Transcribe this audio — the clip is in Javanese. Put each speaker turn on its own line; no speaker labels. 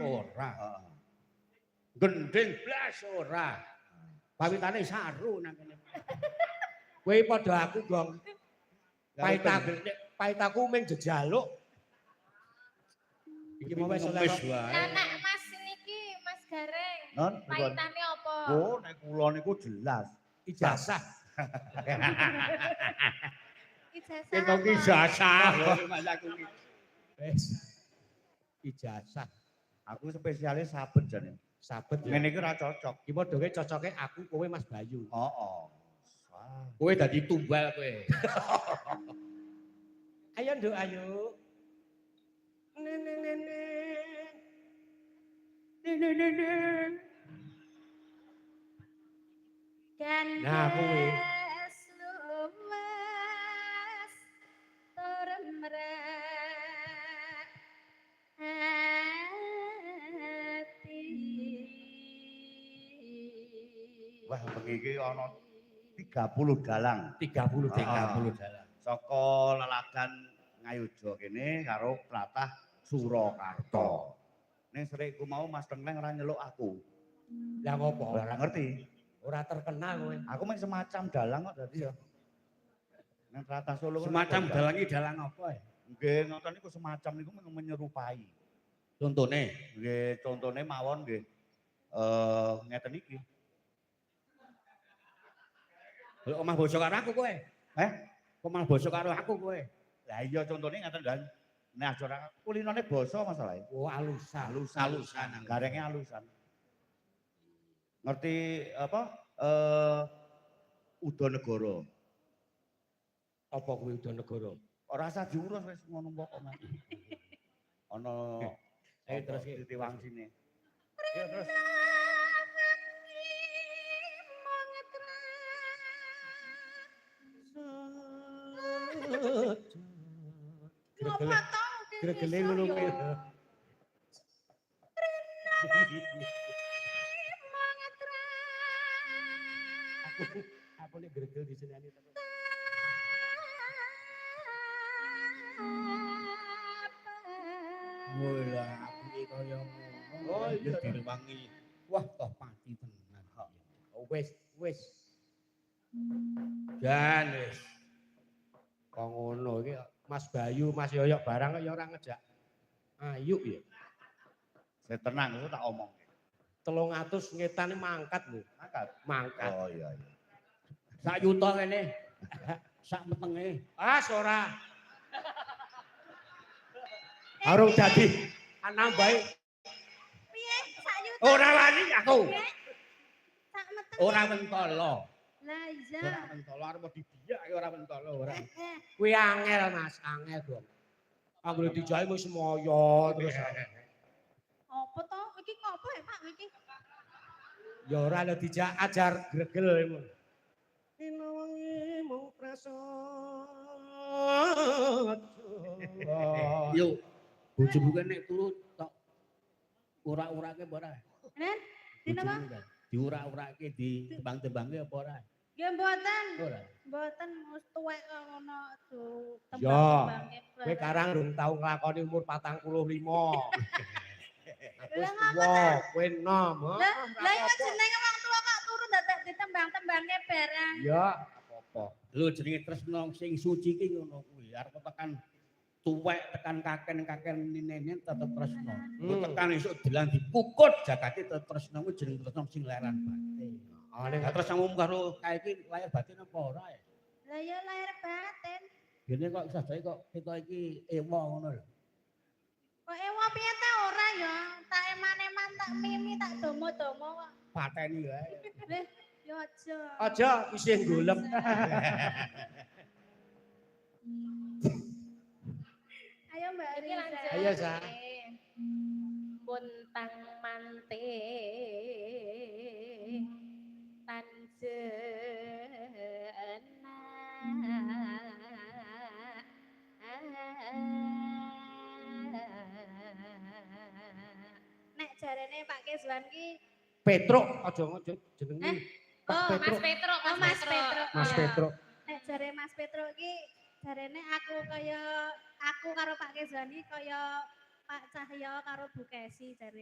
ora.
Heeh.
Gending blas ora. Pawitane saru nang kene. Kowe padha aku, Gong. Paitaku paitaku mung jejaluk. Iki mau wis oleh
Ngemis
kok.
wae.
Lah nek Mas niki Mas Gareng,
Non, pripun?
paitane apa?
Oh, nek kula niku jelas.
Ijazah.
Ijazah.
Kita
apa?
ijazah. Mas aku iki. Wis. Ijazah.
Aku spesialis sabet jane.
Sabet ya.
Ngene iki ora cocok.
Iki padha cocoke aku kowe Mas Bayu.
Heeh. Wah.
Kowe dadi tumbal kowe. Ayo Nduk, ayo. Nene nene. Nene nene.
Gandes
Nah, kuwi.
Luwes tur mrek ati.
Wah, bengi iki ana 30 dalang.
30
Ah.
30 dalang.
Saka leladan Ngayogya kene karo tlatah Surakarta. Ning serikku mau Mas Tengleng ora nyeluk aku.
Lah ngopo?
Ora ngerti.
Ora terkenal kowe.
Aku mung semacam dalang kok dadi ya. Ning tlatah Solo kan
Semacam
ada.
dalangi dalang apa ya?
Nggih, ngoten niku semacam niku menyerupai.
Contone.
Nggih, contone mawon nggih. Ngeten iki.
Lho omah basa karo aku kowe.
Eh?
Kok malah basa karo aku kowe?
Lah iya contone ngeten kan. Nek aja ora kulinane basa masalahe.
Oh, alusan.
Alusan,
Alusan.
garenge alusan. Ngerti apa? Udanegara.
Apa kuwi Udanegara?
Ora usah diurus wis ngono pokoke. Ana
Ayo terus ki.
Titiwangsine. Ya terus.
Ngopo
Gregele
to?
gregele ngono kuwi. Aku nek gregel diseneni terus.
Wah, aku iki kaya ngono.
Oh, iya.
Direwangi. Wah, toh pati tenan.
Oh, wis, wis.
Jan wis.
Kok ngono iki Mas Bayu, Mas Yoyok barang kok ya ora ngejak. Ayu ya.
Saya tenang itu tak omong.
300 ngetane mangkat lho.
Mangkat.
Mangkat.
Oh iya iya.
Sak yuta kene. Sak metenge.
Ah, ora. Harung dadi nambahi
Piye sak yuta?
Ora wani aku.
Sak meteng.
Ora mentolo.
Lah iya.
Ora mentolo arep dibiyake ora mentolo ora.
Eh,
kuwi angel Mas, angel dong. Anggere dijahe wis moyo terus.
Apa to? Iki ngopo ya, Pak? Iki
Ya ora lho dijak ajar gregel ngono. Dina wengi mung prasaja.
Yo bojomu kan nek turu tok ora-orake apa ora?
Nen, dina apa?
Bojomu kan diura-urake di tembang-tembangke apa ora?
Nggih mboten.
Ora.
Mboten wis tuwek kok ngono do
Ya,
tembang-tembangke.
Kowe karang rung tau nglakoni umur 45. Aku wis
Lah, ngapa
tuwa, kowe enom.
Lah, lah iya jenenge wong tuwa kok turu dadak ditembang-tembangke barang.
Ya, apa-apa.
Lho jenenge tresno sing suci ki ngono kuwi. Arep tekan tuwek tekan kaken-kaken nenen tetep tresno.
Hmm.
Tekan esuk delang dipukut jagate tetep tresno kuwi jeneng tresno sing lahiran batin.
Ah, ning
Lah tresnamu karo kae iki lahir batin apa ora ya?
Lah ya lahir batin.
Dene kok sadake kok kita iki ewa ngono lho.
Kok ewa piye ta ora ya? Tak eman-eman tak mimi tak domo-domo kok.
Pateni wae.
Leh, ya aja.
Aja isih golek.
Ayo Mbak
Iki
Riza.
lanjut.
Ayo, Sa.
Muntang manting tan
Nek jarene Pak Keswan ki
Petruk aja aja jenenge.
Eh?
Pak
Oh,
Mas
Petruk.
Petro,
Oh, Mas Petro.
Mas
Iya.
Petruk.
Nek jare Mas Petro ki jarene aku kaya aku karo Pak Keswan ki kaya Pak Cahyo karo Bu Kesi jare.